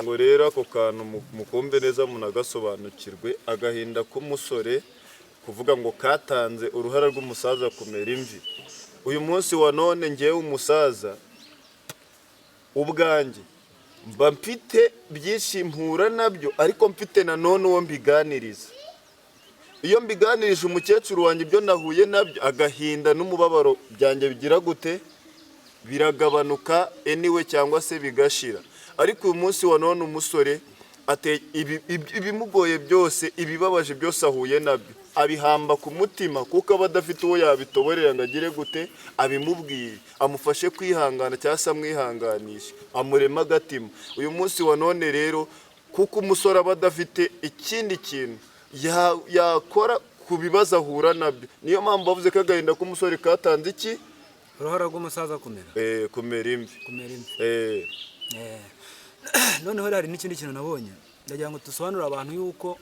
Ngo rero ako kantu mukumve neza, munagasobanukirwe. Agahinda k'umusore, kuvuga ngo katanze uruhara rw'umusaza kumera imvi. Uyu munsi wa none, ngewe umusaza ubwanjye mba mfite byinshi mpura nabyo, ariko mfite nanone uwo mbiganiriza. Iyo mbiganirije umukecuru wanjye ibyo nahuye nabyo, agahinda n'umubabaro byanjye bigira gute? Biragabanuka anyway, cyangwa se bigashira. Ariko uyu munsi wa none umusore ibimugoye byose, ibibabaje byose ahuye nabyo, abihamba ku mutima, kuko aba adafite uwo yabitoborera ngo agire gute? Abimubwire, amufashe kwihangana cyangwa se amwihanganishe, amureme agatima. Uyu munsi wa none rero, kuko umusore aba adafite ikindi kintu yakora ku bibazo ahura nabyo, niyo mpamvu bavuze ko agahinda k'umusore katanze iki? Uruhara rw'umusaza kumera Kumera imvi. Kumera imvi. Eh. Noneho rero hari n'ikindi kintu nabonye, ndagira ngo dusobanurire abantu yuko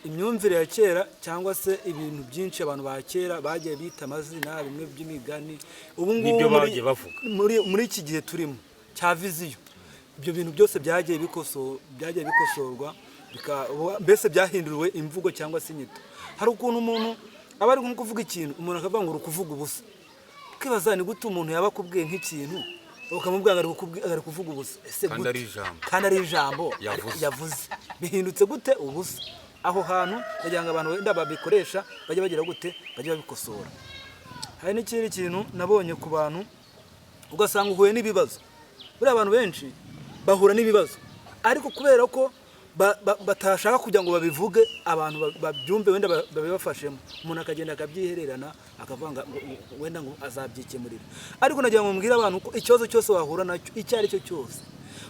imyumvire ya kera cyangwa se ibintu byinshi abantu ba kera bagiye bita amazina, bimwe by'imigani, ubu ngubu N'ibyo bagiye bavuga. muri iki gihe turimo cya vision, ibyo bintu byose byagiye bikosorwa, mbese byahinduriwe imvugo cyangwa se inyito. Hari ukuntu umuntu aba ari nko kuvuga ikintu, umuntu akavuga ngo uri kuvuga ubusa. Ukibaza ni gute umuntu yaba akubwiye nk'ikintu, ukamubwira ngo ari kuvuga ubusa? Ese Kandi gute? ari ijambo. Kandi ari ijambo Yavuze. Yavuze, bihindutse gute ubusa? Aho hantu ndagira ngo abantu wenda babikoresha bajye bagira gute? Bajye babikosora. Hari n'ikindi kintu nabonye ku bantu, ugasanga uhuye n'ibibazo. Buriya abantu benshi bahura n'ibibazo, ariko kubera ko batashaka kugira ngo babivuge, abantu babyumve, wenda babibafashemo, umuntu akagenda akabyihererana, akavuga ngo wenda ngo azabyikemurira. Ariko nagira ngo mbwire abantu ko ikibazo cyose wahura nacyo, icyo ari cyo cyose,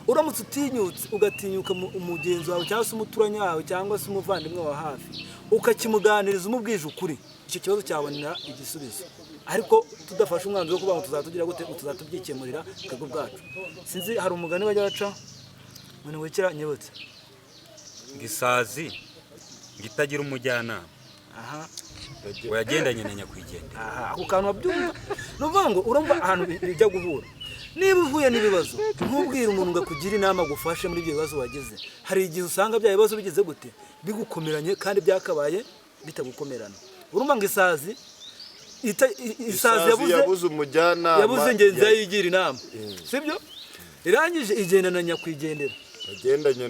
uramutse utinyutse, ugatinyuka umugenzi wawe cyangwa se umuturanyi wawe cyangwa se umuvandimwe wa hafi, ukakimuganiriza umubwije ukuri, icyo kibazo cyabonera igisubizo. Ariko tudafashe umwanzuro wo kuvuga ngo tuzatugira gute, ngo tuzatubyikemurira twebwe ubwacu. Sinzi, hari umugani bajya baca ngo niwikira nyibutse. Ngo isazi ngo itagira umujyanama aha ngo yagendanye na nyakwigendera. Aha, ako kantu wabyumva? Ni ukuvuga ngo urumva ahantu bijya guhura. Niba uhuye n'ibibazo, ntubwire umuntu ngo akugire inama, agufashe muri ibyo bibazo wagize, hari igihe usanga bya bibazo bigize gute? Bigukomeranye, kandi byakabaye bitagukomerana. Urumva ngo isazi isazi Isazi yabuze yabuze umujyanama. Yabuze ingenzi yayigira inama, sibyo? Irangije igenda na nyakwigendera. Yagendanye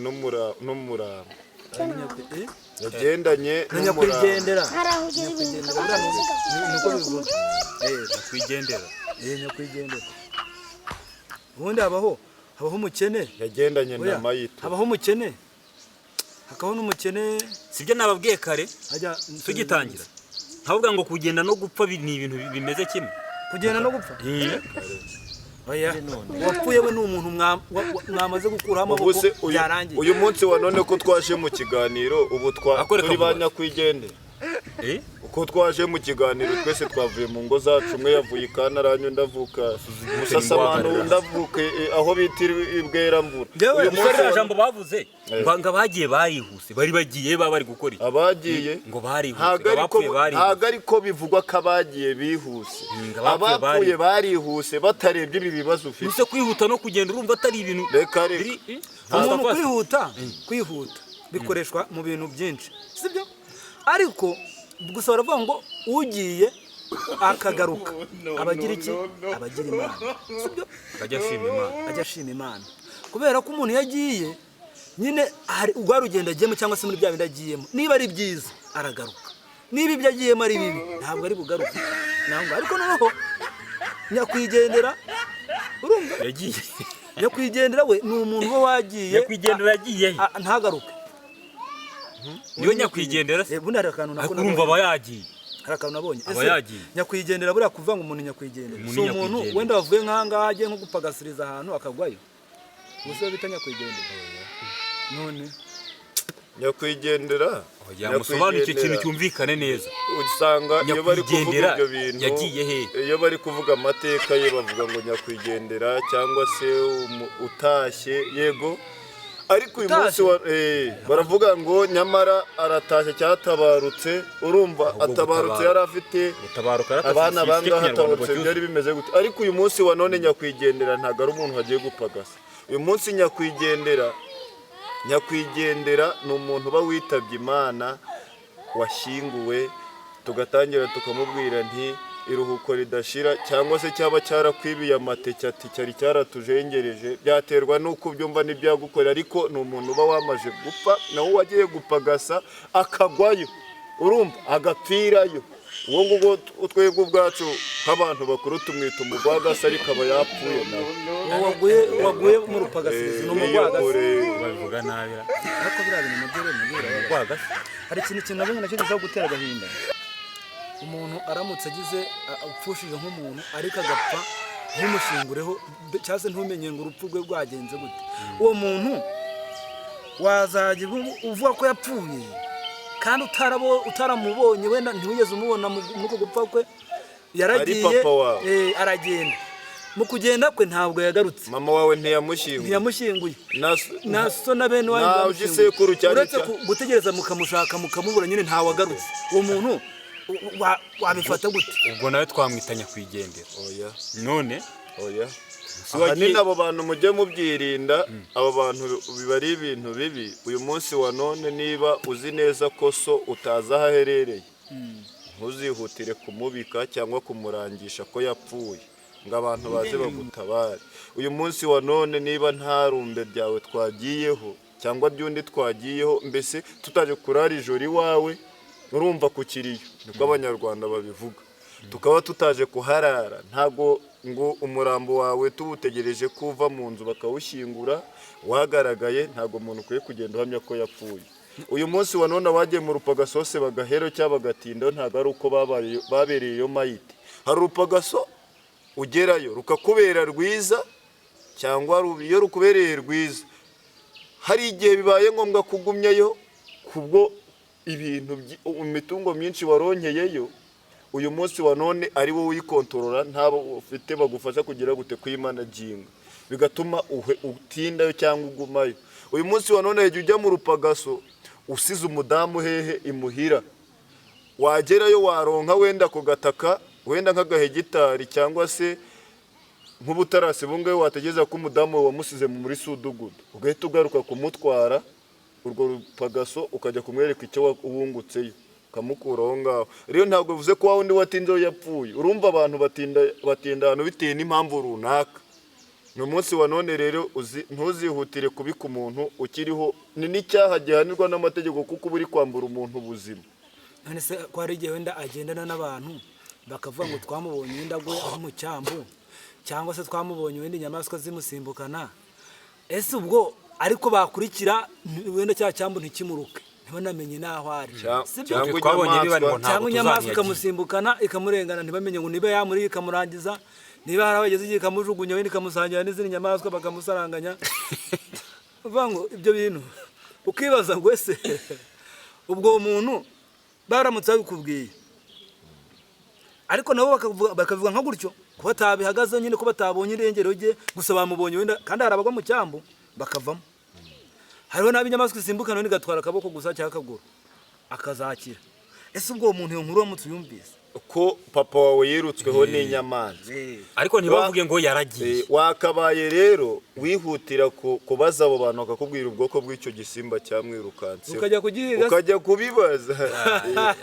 n'umuraba. Eh? Yagendanye Na n'umuraba. nyakwigendera. Hari aho ugeze ibintu Nyakwigendera buriya niko bivuga. Nyakwigendera. Nyakwigendera. Ubundi habaho umukene. Yagendanye na Oya, mayito. Habaho umukene, hakabaho n'umukene. Sibyo nababwiye kare ajya tugitangira, nkavuga ngo kugenda no gupfa ni ibintu bimeze kimwe? Kugenda no gupfa? Oya, uwapfuye we ni umuntu mwamaze gukuraho Ubu amaboko, se byarangiye. uyu munsi wa none ko twaje mu kiganiro, ubu Akoreka turi ba vuba. nyakwigendera? Eh? Uko twaje mu kiganiro twese twavuye mu ngo zacu. Umwe yavuye i Kantarange, undi avuka Musasamana, undi avuka aho bita i Bweramvura. Njyewe- Uyu Gusa munsi ririya jambo bavuze ngo abagiye barihuse, bari bagiye baba bari gukora iki? Abagiye Ngo barihuse, ntabwo ngo ariko abapfuye barihuse. Ntabwo ariko bivugwa ko abagiye bihuse. Ngo abapfuye Abapfuye barihuse batarebye ibi bibazo ufite. Ese kwihuta no kugenda urumva atari ibintu Reka, reka. biri Umuntu fast, fast. Kwihuta bikoreshwa mu bintu byinshi, sibyo? Ariko gusa baravuga ngo ugiye akagaruka abagira iki? Abagira Imana, sibyo? Ajya ashima Imana. Ajya ashima Imana, kubera ko umuntu iyo agiye nyine, hari urwa rugendo agiyemo cyangwa se muri bya bindi agiyemo, niba ari byiza aragaruka, niba ibyo agiyemo ari bibi ntabwo ari bugaruke ntabwo. Ariko noneho nyakwigendera, urumva? Yagiye. Nyakwigendera we ni umuntu uba wagiye Nyakwigendera yagiye he? Ntagaruke. Niwe nyakwigendera se? Bundi hari akantu nako Ariko urumva nabonye. aba yagiye. Hari akantu nabonye. Aba Ese yagiye. nyakwigendera, buriya kuvuga ngo umuntu nyakwigendera Umuntu si umuntu nyakwigendera. wenda wavuye nk'aha ngaha agiye nko gupagasiriza ahantu akagwayo, gusa bita nyakwigendera none? Nyakwigendera. Yamusobanura icyo kintu cyumvikane neza. Usanga iyo bari kuvuga Nyakwigendera ibyo bintu, yagiye he? iyo bari kuvuga amateka ye, bavuga ngo nyakwigendera cyangwa se utashye, yego. Ariko uyu munsi wa baravuga ngo nyamara aratashye, cyatabarutse, urumva? Ahubwo Atabarutse gutabara. yari afite Gutabaruka abana bangahe? Atabarutse byari bimeze gute? Ariko uyu munsi wa none nyakwigendera ntabwo ari umuntu wagiye gupagasa. Uyu munsi nyakwigendera ni umuntu uba witabye Imana, washyinguwe, tugatangira tukamubwira nti iruhuko ridashira, cyangwa se cyaba cyarakwibiye amateke ati cyari cyaratujengereje, byaterwa n'uko ubyumva n'ibyagukorera, ariko ni umuntu uba wamaze gupfa, nawe wagiye gupagasa akagwayo, urumva agapfirayo. Uwo nguwo twebwe ubwacu nk'abantu bakuru tumwita umugwagasi, ariko aba yapfuye nawe. Uwo waguye mu rupagasizi ni umugwagasi. Babivuga nabi. Ariko biriya bintu nabyo rero nabyo birababaje. Rwagasi. Hari ikintu nabonye nacyo gishobora gutera agahinda. Umuntu aramutse agize apfushije nk'umuntu, ariko agapfa ntumushyingureho, cyangwa se ntumenye ngo urupfu rwe rwagenze gute, uwo muntu wazajya uvuga ko yapfuye kandi utaramubonye, wenda ntiwigeze umubona muri uko gupfa kwe. Yaragiye, Ari papa wawe. Aragenda, mu kugenda kwe ntabwo yagarutse. Mama wawe ntiyamushyinguye. Ntiyamushyinguye. Na so na bene wanyu Nta bamushyinguye. gisekuru cyari Uretse gutegereza mukamushaka mukamubura nyine, ntawagarutse. Uwo muntu wabifata gute? Ubwo nawe twamwita nyakwigendera? Oya. None Oya. Si wagiye- Ahanini abo bantu mujye mubyirinda, abo bantu biba ari ibintu bibi. Uyu munsi wa none niba uzi neza ko so utazi aho aherereye, ntuzihutire kumubika cyangwa kumurangisha ko yapfuye ngo abantu baze bagutabare. Uyu munsi wa none niba nta rumbe ryawe twagiyeho cyangwa by'undi twagiyeho, mbese tutaje kurara ijoro iwawe, urumva ku kiriyo niko Abanyarwanda babivuga, tukaba tutaje kuharara, ntabwo ngo umurambo wawe tuwutegereje ko uva mu nzu bakawushyingura wagaragaye, ntabwo umuntu ukwiye kugenda uhamya ko yapfuye. Uyu munsi wa none abagiye mu rupagasose bagahero cyangwa bagatinda, ntabwo ari uko babereye iyo mayite. Hari urupagaso ugerayo rukakubera rwiza cyangwa rubi. Iyo rukubereye rwiza, hari igihe bibaye ngombwa kugumyayo kubwo ibintu imitungo myinshi waronkeyeyo. Uyu munsi wa none ari wowe uyikontorora, ntabo ufite bagufasha kugira gute kuyimanaginga, bigatuma utindayo cyangwa ugumayo. Uyu munsi wa none igihe ujya mu rupagaso usize umudamu hehe imuhira, wagerayo waronka wenda ku gataka, wenda nk'agahegitari cyangwa se nk'ubutarasi bungahe, wategereza ko umudamu wamusize muri sudugudu, ugahita ugaruka kumutwara urwo rupagaso, ukajya kumwereka icyo wungutseyo, ukamukura aho ngaho. Rero ntabwo bivuze ko wa wundi watinzeho yapfuye. Urumva abantu batinda ahantu bitewe n'impamvu runaka. Ni umunsi wa none rero ntuzihutire kubika umuntu ukiriho, ni n'icyaha gihanirwa n'amategeko kuko uba uri kwambura umuntu ubuzima. None se ko hari igihe wenda agendana n'abantu bakavuga ngo twamubonye wenda aguye aho mu cyambu, cyangwa se twamubonye wenda inyamaswa zimusimbukana, ese ubwo ariko bakurikira wenda cya cyambu ntikimuruke, ntibanamenye n'aho ari? Sibyo? Cyangwa Twabonye biba ngo inyamaswa. ntabwo Cyangwa inyamaswa tuzanyagira. ikamusimbukana ikamurengana, ntibamenye ngo niba yamuriye ikamurangiza, niba hari aho yageze igihe ikamujugunya, wenda ikamusangira n'izindi nyamaswa bakamusaranganya. Uvuga ngo ibyo bintu ukibaza ngo ese ubwo uwo muntu baramutse babikubwiye, ariko nabo bakavuga nka gutyo ko batabihagaze nyine, ko batabonye irengero rye, gusa bamubonye wenda. Kandi hari abagwa mu cyambu bakavamo, hariho n'abo inyamaswa isimbukana wenda igatwara akaboko gusa cyangwa akaguru akazakira. Ese ubwo uwo muntu iyo nkuru uramutse uyumvise Ko papa wawe yirutsweho n'inyamaswa, ariko ntibavuge ngo yaragiye. Wakabaye rero wihutira kubaza abo bantu bakakubwira ubwoko bw'icyo gisimba cyamwirukanseho. Ukajya kugihiga se? Ukajya kubibaza,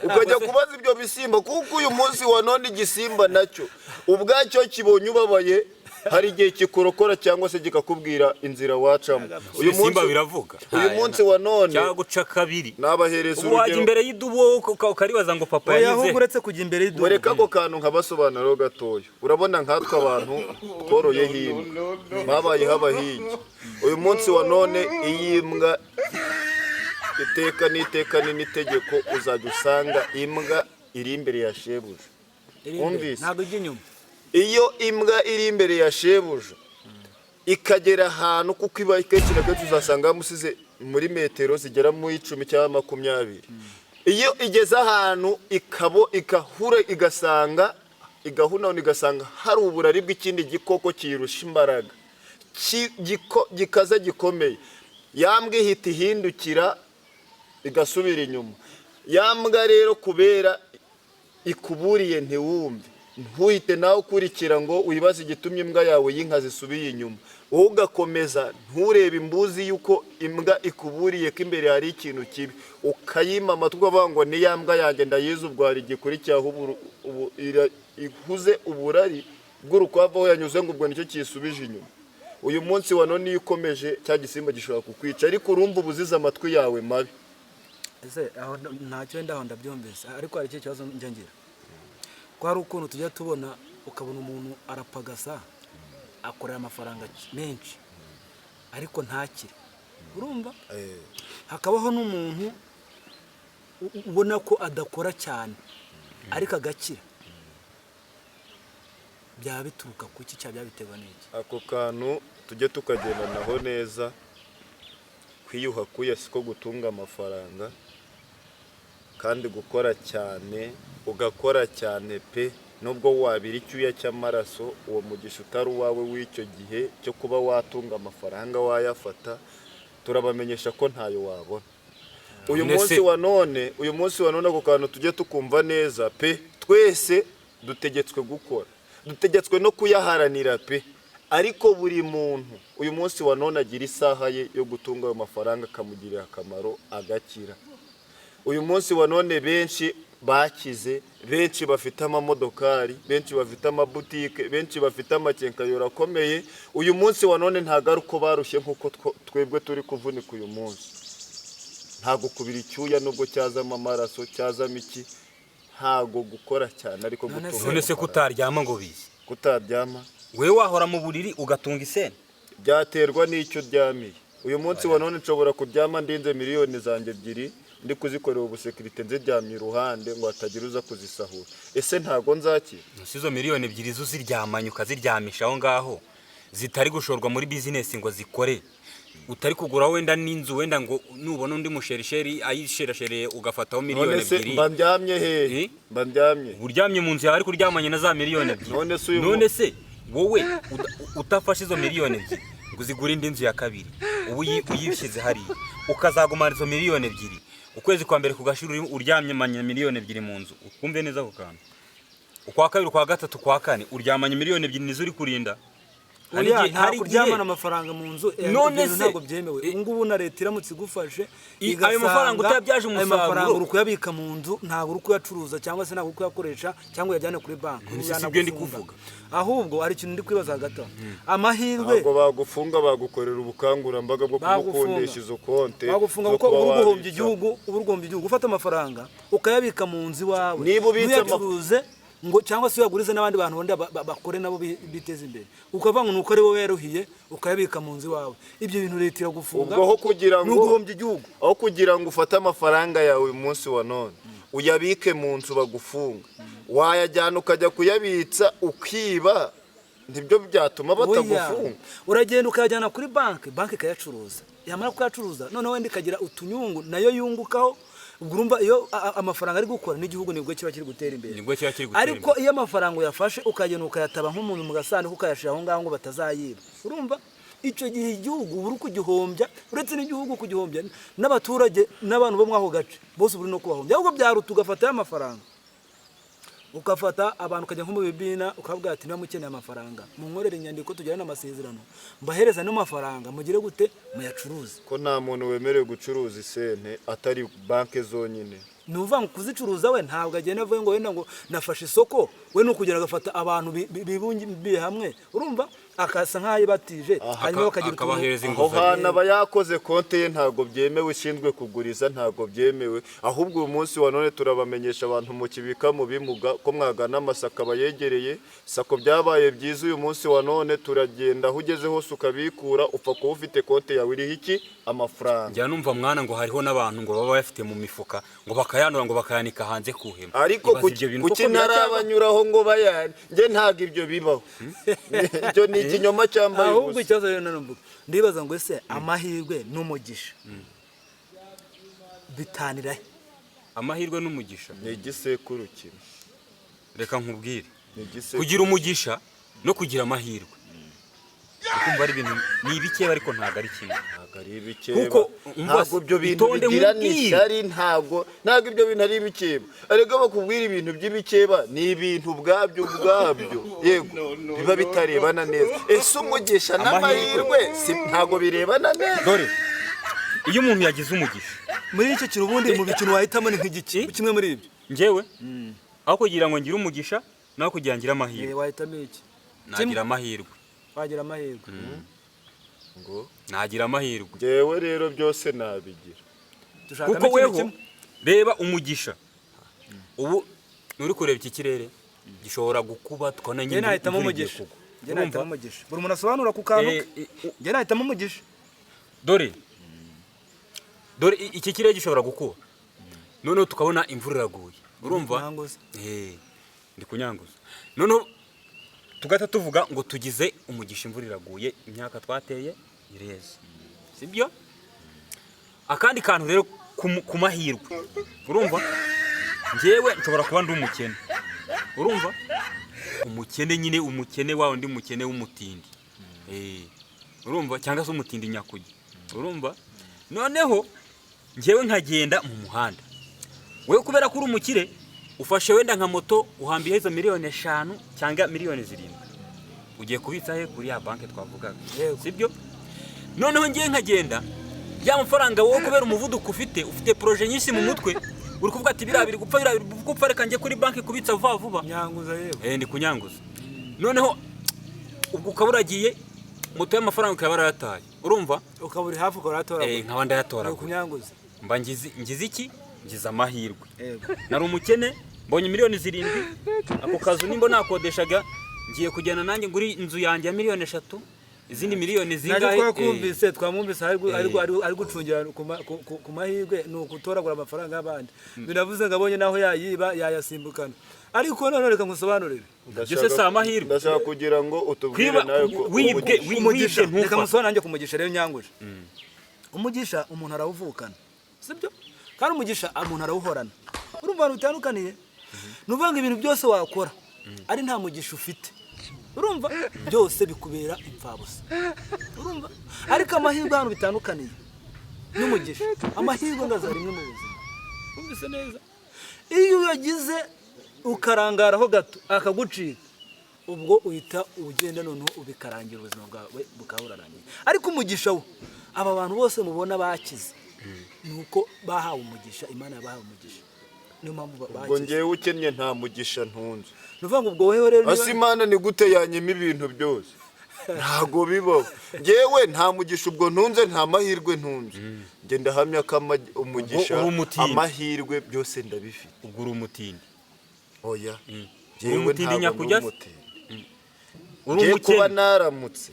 ukajya kubaza ibyo bisimba, kuko uyu munsi wa none igisimba nacyo ubwacyo kibonye ubabaye, hari igihe kikurokora cyangwa se kikakubwira inzira wacamo. Uyu Ibisimba munsi biravuga. Uyu munsi wa none Cyangwa guca kabiri. nabahereza Ubu wajya urugero. imbere y'idubu wowe ukaribaza ngo papa Oya, yanyuze. ahubwo uretse kujya imbere y'idubu. Mureke ako kantu nkabasobanuriraho gatoya. Urabona nkatwe abantu tworoyeho imbwa, babayeho abahigi. Uyu munsi wa none iyi mbwa, iteka n'iteka ni n'itegeko, uzajya usanga imbwa iri imbere ya shebuja. Iri imbere, Wumvise? ntabwo ijya inyuma. Iyo imbwa iri imbere ya shebuja ikagera ahantu, kuko iba kenshi na kenshi uzasanga yamusize muri metero zigera mu 10 cyangwa 20, iyo igeze ahantu ikabo igahura igasanga igahunahuna, igasanga hari uburari bw'ikindi gikoko kiyirusha imbaraga, gikaze gikomeye, ya mbwa ihita ihindukira igasubira inyuma. Ya mbwa rero kubera ikuburiye ntiwumve, ntuhite nawe ukurikira ngo wibaze igitumye imbwa yawe y'inka zisubiye inyuma. Wowe ugakomeza nturebe imbuzi y'uko imbwa ikuburiye ko imbere hari ikintu kibi, ukayima amatwi ukavuga ngo ni ya mbwa yanjye ndayizi, ubwo hari igikurikiyeho ihuze uburari bw'urukwavu aho yanyuze, ngo ubwo nicyo kisubije inyuma. Uyu munsi wa none iyo ukomeje, cya gisimba gishobora kukwica, ariko urumva ubuzize amatwi yawe mabi. Ese aho ntacyo wenda aho ndabyumvise, ariko hari ikindi kibazo njya ngira, ko hari ukuntu tujya tubona, ukabona umuntu arapagasa, akorera amafaranga menshi, ariko ntakire, urumva? Hakabaho n'umuntu ubona ko adakora cyane ariko agakira. Byaba bituruka ku ki, cyangwa byaba biterwa n'iki? Ako kantu tujye tukagendanaho neza. Kwiyuha kuya siko gutunga amafaranga, kandi gukora cyane, ugakora cyane pe, nubwo wabira icyuya cy'amaraso, uwo mugisha utari uwawe w'icyo gihe cyo kuba watunga amafaranga wayafata, turabamenyesha ko ntayo wabona uyu None munsi wa none. Uyu munsi wa none ako kantu tujye tukumva neza pe. Twese dutegetswe gukora, dutegetswe no kuyaharanira pe, ariko buri muntu uyu munsi wa none agira isaha ye yo gutunga ayo mafaranga akamugirira akamaro, agakira. Uyu munsi wa none benshi bakize, benshi bafite amamodokari, benshi bafite amabutike, benshi bafite amakenkayori akomeye, uyu munsi wa none ntabwo ari uko barushye nk'uko twebwe turi kuvunika uyu munsi. Ntabwo kubira icyuya, nubwo cyazamo amaraso, cyazamo iki, ntabwo gukora cyane ariko None gutunga None se amafaranga. Kutaryama ngo bize? Kutaryama? Wewe wahora mu buriri ugatunga isene? Byaterwa n'icyo uryamiye. Uyu munsi wa none nshobora kuryama ndinze miliyoni zanjye 2, ndi kuzikorera ubusekirite, nziryamye iruhande ngo hatagira uza kuzisahura. Ese ntago nzakira? Si izo miliyoni 2 zo uziryamanye, ukaziryamisha aho ngaho, zitari gushorwa muri bizinesi ngo zikore, utari kugura wenda n'inzu, wenda ngo nubona undi musherisheri ayisherashereye ugafataho miliyoni None se ebyiri mba ndyamye hehe? Eh? Mba ndyamye Uba uryamye mu nzu yawe, ariko uryamanye na za miliyoni 2. None se uyu None se wowe utafashe izo miliyoni 2 ngo uzigure indi nzu ya kabiri, ubu uyishyize hariya, ukazagumana izo miliyoni 2, ukwezi kwa mbere kugashira uryamye miliyoni 2 mu nzu, ukumve neza ako kantu, ukwa kabiri, ukwa gatatu, ukwa kane, uryamanye miliyoni 2, nizo uri kurinda. Hari Oya, nta hari kuryamana amafaranga mu nzu, None ibyo bintu se- ntabwo byemewe. Ubu ngubu na leta iramutse igufashe, Ayo mafaranga igasanga utayabyaje ayo mafaranga umusaruro. uri kuyabika mu nzu, ntabwo uri kuyacuruza, cyangwa se ntabwo uri kuyakoresha, cyangwa uyajyane kuri banki. None se si ibyo ndi kuvuga? Ahubwo hari ikintu ndi kwibaza hagati aho, amahirwe Ntabwo bagufunga, bagukorera ubukangurambaga bwo Bagufunga. kugukundisha izo konte Bagufunga zo kuko kuba uba uri guhombya wabitsa. igihugu, uba uri guhombya igihugu. Ufata amafaranga ukayabika mu nzu iwawe, Niba ubitse ntuyacuruze ngo cyangwa se uyagurize n'abandi bantu wenda bakore nabo biteze imbere, ukavuga ngo nuko ari wowe yaruhiye, ukayabika mu nzu iwawe, ibyo bintu leta iragufunga. Ubwo aho kugira Ni ngo uguhombya igihugu. Aho kugira ngo ufate amafaranga yawe uyu munsi wa none uyabike mu nzu bagufunga, wayajyana ukajya kuyabitsa ukiba, nibyo byatuma batagufunga. Oya. Uragenda ukayajyana kuri banki, banki ikayacuruza, yamara kuyacuruza noneho wenda ikagira utunyungu nayo yungukaho. Ubwo urumva iyo amafaranga ari gukora n'igihugu nibwo kiba kiri gutera imbere. Nibwo kiba kiri gutera Ariko iyo amafaranga uyafashe ukagenda ukayataba nk'umuntu mu gasanduku, ukayashyira aho ngaho ngo batazayiba, urumva icyo gihe igihugu uba uri kugihombya. Uretse n'igihugu kugihombya, n'abaturage n'abantu bo muri ako gace bose uba uri no kubahombya. Ahubwo byaruta ugafata amafaranga, ugafata abantu, ukajya nko mu bibina, ukabwira ati: "Niba mukeneye amafaranga, munkorere inyandiko, tugirane amasezerano, mbahereza ano mafaranga, mugire gute, muyacuruze." Ko nta muntu wemerewe gucuruza isente atari banki zonyine? Ni ukuvuga ngo kuzicuruza, we ntabwo agenda avuye ngo wenda ngo nafashe isoko. We ni ukugera agafata abantu bibumbiye hamwe, urumva, akasa nk'aho ayibatije, hanyuma bakagira utuntu Akabahereza Aho inguzanyo. hantu aba yakoze konti ye, ntabwo byemewe. Ishinzwe kuguriza ntabwo byemewe. Ahubwo uyu munsi wa none turabamenyesha abantu mukibika mu bimuga ko mwagana amasako abayegereye. SACCO byabaye byiza. Uyu munsi wa none turagenda, aho ugeze hose ukabikura, upfa kuba ufite konti yawe iriho iki? Amafaranga. Njya numva mwana ngo hariho n'abantu ngo baba bayafite mu mifuka, ngo bakayanura, ngo bakayanika hanze ku ihema. Ariko Ibaze ibyo bintu kuki koko biracyaba? ntarabanyuraho ngo bayane? Njye ntabwo ibyo bibaho, ibyo ni ikinyoma cyambaye Ahubwo ubusa. ikibazo rero nanone ndibaza ngo: ese amahirwe n'umugisha bitanira he? Amahirwe n'umugisha? Ni igisekuru kimwe. Reka nkubwire. Ni igisekuru. Kugira umugisha no kugira amahirwe Ukumva ari ibintu ni ibikeba, ariko ntabwo ari kimwe. Ntabwo ari ibikeba. Kuko, umva, Ntabwo ibyo bintu itonde bigira nkubwire. n'ishyari. Ntabwo ibyo bintu ari ibikeba. Ariko bakubwira ibintu by'ibikeba ni ibintu ubwabyo yego biba bitarebana neza. Ese umugisha n'amahirwe ntabwo birebana neza? Dore iyo umuntu yagize umugisha, Muri icyo kintu, ubundi mu bintu wahitamo ni nk'igiki kimwe muri ibyo? Njyewe aho kugira ngo ngire umugisha naho kugira ngo ngire amahirwe, Wahitamo iki? nagira amahirwe. Wagira amahirwe. Ngo? Nagira amahirwe. Njyewe rero byose nabigira. Dushakamo Kuko ikintu weho kimwe. reba umugisha, ubu nturi kureba iki kirere gishobora gukuba tukabona Njye nyine nahitamo imvura igiye umugisha. kugwa. Njye Urumva? nahitamo umugisha. Buri muntu asobanura ku kantu ke. Njye nahitamo umugisha. Dore iki kirere gishobora gukuba, noneho tukabona imvura iraguye, urumva? Kunyanguza. Ndi kunyanguza, noneho tugahita tuvuga ngo tugize umugisha, imvura iraguye, imyaka twateye ireze, sibyo? Akandi kantu rero ku mahirwe, urumva, njyewe nshobora kuba ndi umukene, urumva, umukene nyine, umukene wa undi mukene w'umutindi, urumva, cyangwa se umutindi nyakujya, urumva? Noneho njyewe nkagenda mu muhanda, wewe kubera ko uri umukire ufashe wenda nka moto, uhambiyeho izo miliyoni 5 cyangwa miliyoni 7, ugiye kubitsa he? Kuri ya banki twavugaga. Yego. Sibyo? Noneho ngiye nkagenda, ya mafaranga, wowe kubera umuvuduko ufite, ufite projet nyinshi mu mutwe, uri kuvuga ati biriya biri gupfa, biriya biri gupfa, reka njye kuri banki kubitsa vuba vuba. Nyanguza yewe. Ndi kunyanguza. Noneho ubwo ukaba uragiye, moto y'amafaranga ukaba warayataye, urumva? Ukaba uri hafi, ukaba urayatoragura. Nkaba ndayatoragura. Uri kunyanguza. Mba ngize iki? Ngize amahirwe. Yego. Nari umukene, mbonye miliyoni 7, ako kazu nimba nakodeshaga ngiye kujyana nanjye nguri inzu yanjye ya miliyoni 3, izindi miliyoni Nacyo zingahe? twakumvise, twamwumvise ari gucungira ku mahirwe, ni ukutoragura amafaranga y'abandi. Biravuze ngo abonye naho yayiba yayasimbukana. Ariko noneho reka ngusobanurire. Byose si amahirwe. Ndashaka kugira ngo utubwire Kwiba- nawe ko wibwe umugisha- Umugisha, wibwe reka ntufa. musobanurire nanjye ku mugisha rero. Nyanguje umugisha, umuntu arawuvukana, sibyo? Kandi umugisha umuntu arawuhorana. Urumva ahantu bitandukaniye? Ni ukuvuga ngo ibintu byose wakora ari nta mugisha ufite, urumva, byose bikubera imfabusa, urumva? Ariko amahirwe, ahantu bitandukaniye n'umugisha, amahirwe ngaza rimwe mu buzima, wumvise neza? Iyo uyagize ukarangaraho gato akagucika, ubwo uhita ugenda noneho ubikarangira, ubuzima bwawe bukaba burarangiye. Ariko umugisha wo, aba bantu bose mubona bakize ni uko bahawe umugisha, Imana yabahawe umugisha, niyo mpamvu Ubwo bakize. ngewe ukennye nta mugisha ntunze. Ni ukuvuga ngo ubwo wewe rero Ase Imana ni gute yanyima ibintu byose? Ntabwo bibaho. Ngewe nta mugisha ubwo ntunze, nta mahirwe ntunze. Njye ndahamya ko umugisha, Ubwo uri umutindi. amahirwe, byose ndabifite. Ubwo uri umutindi. Oya. Uri Ngewe umutindi ntabwo ndi nyakujya se? umutindi. Uri Ngewe kuba umukene. naramutse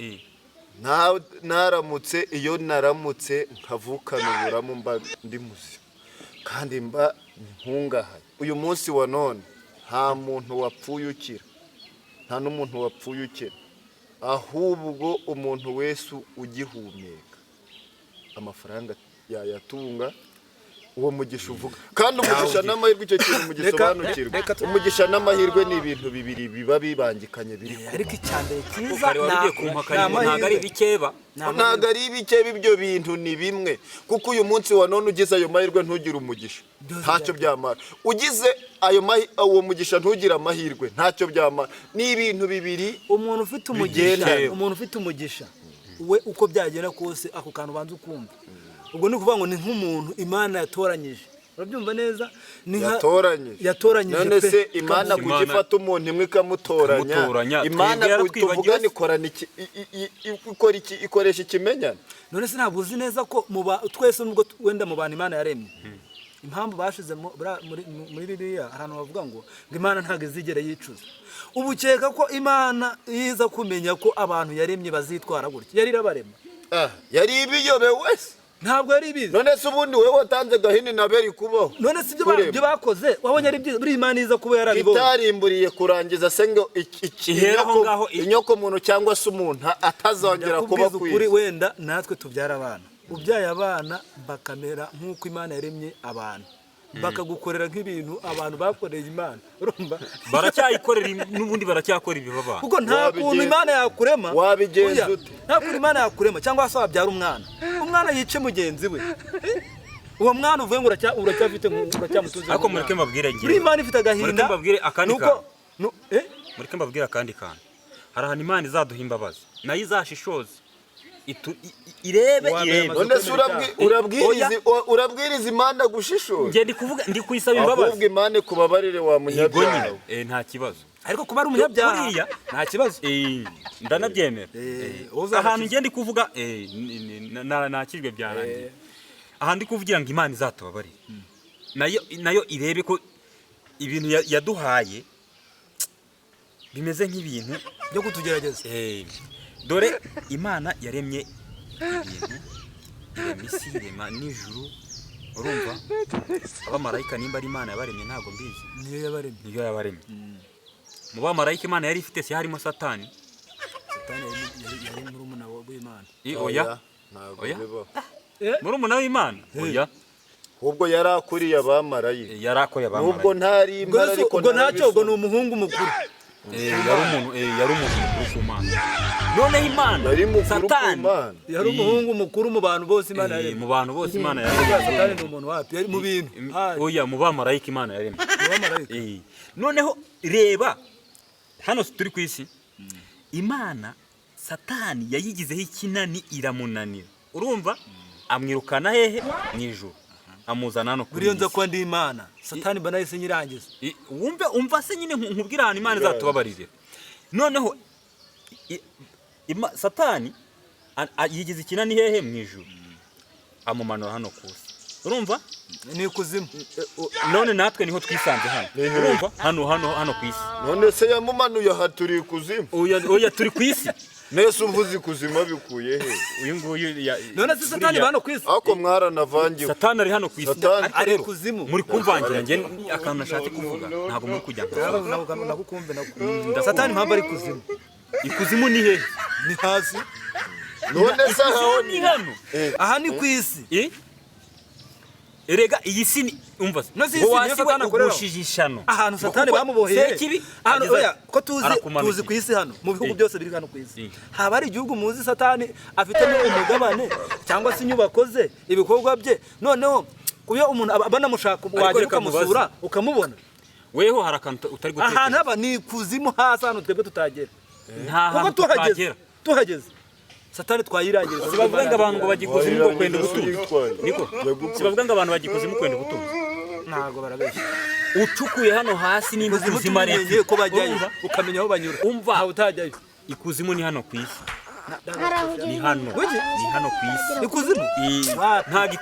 naramutse, iyo naramutse nkavukana uburamu, mba ndi muzima kandi mba nkungahaye. Uyu munsi wa none nta muntu wapfuye ukira, nta n'umuntu wapfuye ukira, ahubwo umuntu wese ugihumeka amafaranga yayatunga. Uwo mugisha uvuga kandi umugisha n'amahirwe, icyo kintu mugisobanukirwe, umugisha n'amahirwe ni ibintu bibiri biba bibangikanye, biri kumwe. Ariko icya mbere cyiza Kare wari ugiye kumpakanya ngo ntabwo ari ibikeba. Ntabwo ari ibike, ibyo bintu ni bimwe, kuko uyu munsi wa none ugize ayo mahirwe ntugire umugisha, Byose ntacyo byamara. Ugize ayo uwo mugisha ntugire amahirwe, ntacyo byamara. Ni ibintu bibiri Umuntu ufite umugisha, bigenda. umuntu ufite umugisha we, uko byagenda kose, ako kantu ubanza ukumva, ubwo ni ukuvuga ngo ni nk'umuntu Imana yatoranyije, urabyumva neza? Ni Yatoranyije. Yatoranyije None pe. se Imana Imana- kuki ifata umuntu imwe ikamutoranya? Ikamutoranya, Imana twebwe yaratwibagiwe tuvugana se. ikorana iki, ikora iki? Ikoresha ikimenyane? None se ntabwo uzi neza ko mu twese, nubwo wenda mu bantu Imana yaremye, impamvu bashize muri Bibiliya ahantu bavuga ngo Imana ntabwo izigera yicuza, ubu ukeka ko Imana iza kumenya ko abantu yaremye bazitwara gutya, yari irabarema? Ah, yari ibiyobewe se? Ntabwo yari ibizi. None se ubundi wowe watanze Gahini na Beri kubaho? None se ibyo Kurema. ibyo bakoze wabonye ari byiza? Buriya Imana iza kuba yarabibonye, Itarimburiye kurangiza se ngo Ihera aho ngaho inyoko muntu cyangwa se umuntu atazongera kuba ndakubwiza ku ukuri, isi. Wenda natwe tubyara abana, ubyaye abana bakamera nk'uko Imana yaremye abantu. Bakagukorera nk'ibintu abantu bakoreye Imana, urumva? Baracyayikorera n'ubundi baracyakora ibibabana. Kuko nta kuntu Imana yakurema. Wabigenza Oya, ute? nta kuntu Imana yakurema cyangwa se wabyara umwana, umwana yice mugenzi we. Uwo mwana uvuye ngo uracyafite, uracyamutunze. Ariko mureke mbabwire ngewe. Buri Imana ifite agahinda. Mureke mbabwire akandi Nuko kantu. eh? Mureke mbabwire akandi kantu. Hari ahantu Imana izaduha imbabazi, nayo izashishoze, irebe Wambaye irebe. None se urabwiriza Imana gushishoza? Njye ndi kuvuga, ndi kuyisaba imbabazi. Ahubwo Imana ikubabarire wa Yego munyabyaha nyine we. Nta kibazo. Ariko kuba ari umunyabyaha Buriya- nta kibazo. Ndanabyemera. Uzabakiza. Ahantu njye ndi kuvuga, nakijwe byarangiye. Ahantu ndi kuvugira ngo Imana izatubabarire, nayo irebe ko ibintu yaduhaye bimeze nk'ibintu byo kutugerageza. Dore Imana yaremye ibintu, irema isi, irema n'ijuru, urumva? Abamarayika, nimba ari Imana yabaremye ntabwo mbizi. Niyo yabaremye. Niyo yabaremye. Mu bamarayika Imana yari ifite, si harimo Satani? Satani yari murumuna w'Imana. Oya. Ntabwo Oya. bibaho. Murumuna w'Imana, oya. Ahubwo yari akuriye abamarayika. Yari akoreye Nubwo abamarayika. ntari Ubwo Imana se- ariko ubwo ntacyo, ubwo ni ntarabisoma. umuhungu mukuru. Yari umuntu mukuru ku Mana. Noneho Imana Yari mukuru ku Satani Mana. Yari umuhungu mukuru mu bantu bose Imana yaremye. Mu bantu bose Imana yaremye. Satani ni umuntu wapi? Yari mu bintu. Hari. Oya, mu bamarayika Imana yaremye. Mu bamarayika. Noneho reba hano turi ku isi, Imana Satani yayigizeho ikinani iramunanira, urumva? Amwirukana hehe? Mu ijuru, amuzana hano kuri Buriya iyi nza si. kuba ndi Imana, Satani mba nahise nyirangiza. Wumve, umva se nyine, nkubwire ahantu Imana izatubabarira. Noneho Satani yigize ikinani hehe? Mu ijuru, amumanura hano ku isi, urumva? Ni ikuzimu. None natwe niho twisanze hano, urumva? Hano ku isi. None se yamumanuye aha turi ikuzimu? Oya, oya, turi ku isi. Nese umvuze ikuzimu bikuye he? Uyu nguyu None se Satani buriya- bano ku isi? Ariko mwaranavangiwe. Satani ari hano ku isi. Satani. Ariko Ari rero, ikuzimu. muri kumvangira njye akantu nashatse kuvuga, ntabwo muri kujya nkasoza. Nagukumve nako. Satani impamvu ari ikuzimu. Ikuzimu ni hehe? Ni hasi. None se aho Ikuzimu ni hano. Aha ni ku isi. Erega iyi si ni umva se. No si Ngo isi niyo wasi we Satani akoreraho. ugushije ishano. Ahantu Satani Kuko bamuboheye. Sekibi Ahantu ageza- oya, ko tuzi arakumanukira. tuzi ku isi hano, mu bihugu byose biri hano ku isi, haba hari igihugu muzi Satani afitemo umugabane cyangwa se inyubako ze, ibikorwa bye? Noneho kuyo umuntu banamushaka, wagera Reka ukamusura ukamubona. Weho hari akantu utari Ahantu gutekereza. haba ni ikuzimu hasi, ahantu twebwe tutagera. Nta Kuko hantu tuhageze, tutagera. tuhageze Satani twayirangiriza. Si bavuga ngo abantu ngo bajya ikuzimu ngo kwenda ubutunzi? Uyitwaye. Niko si bavuga ngo abantu bajya ikuzimu kwenda ubutunzi? Ntabwo, barabeshya. Ucukuye hano hasi nimba Ikuzimu ikuzimu ari tubimenye ko bajyayo, Urumva? ukamenya aho banyura. Umva. Ntawe utajyayo. Ikuzimu ni hano ku isi. Hari aho Ni hano. Wiki? Ni hano ku isi. Ikuzimu. Wapi? Ntabwo.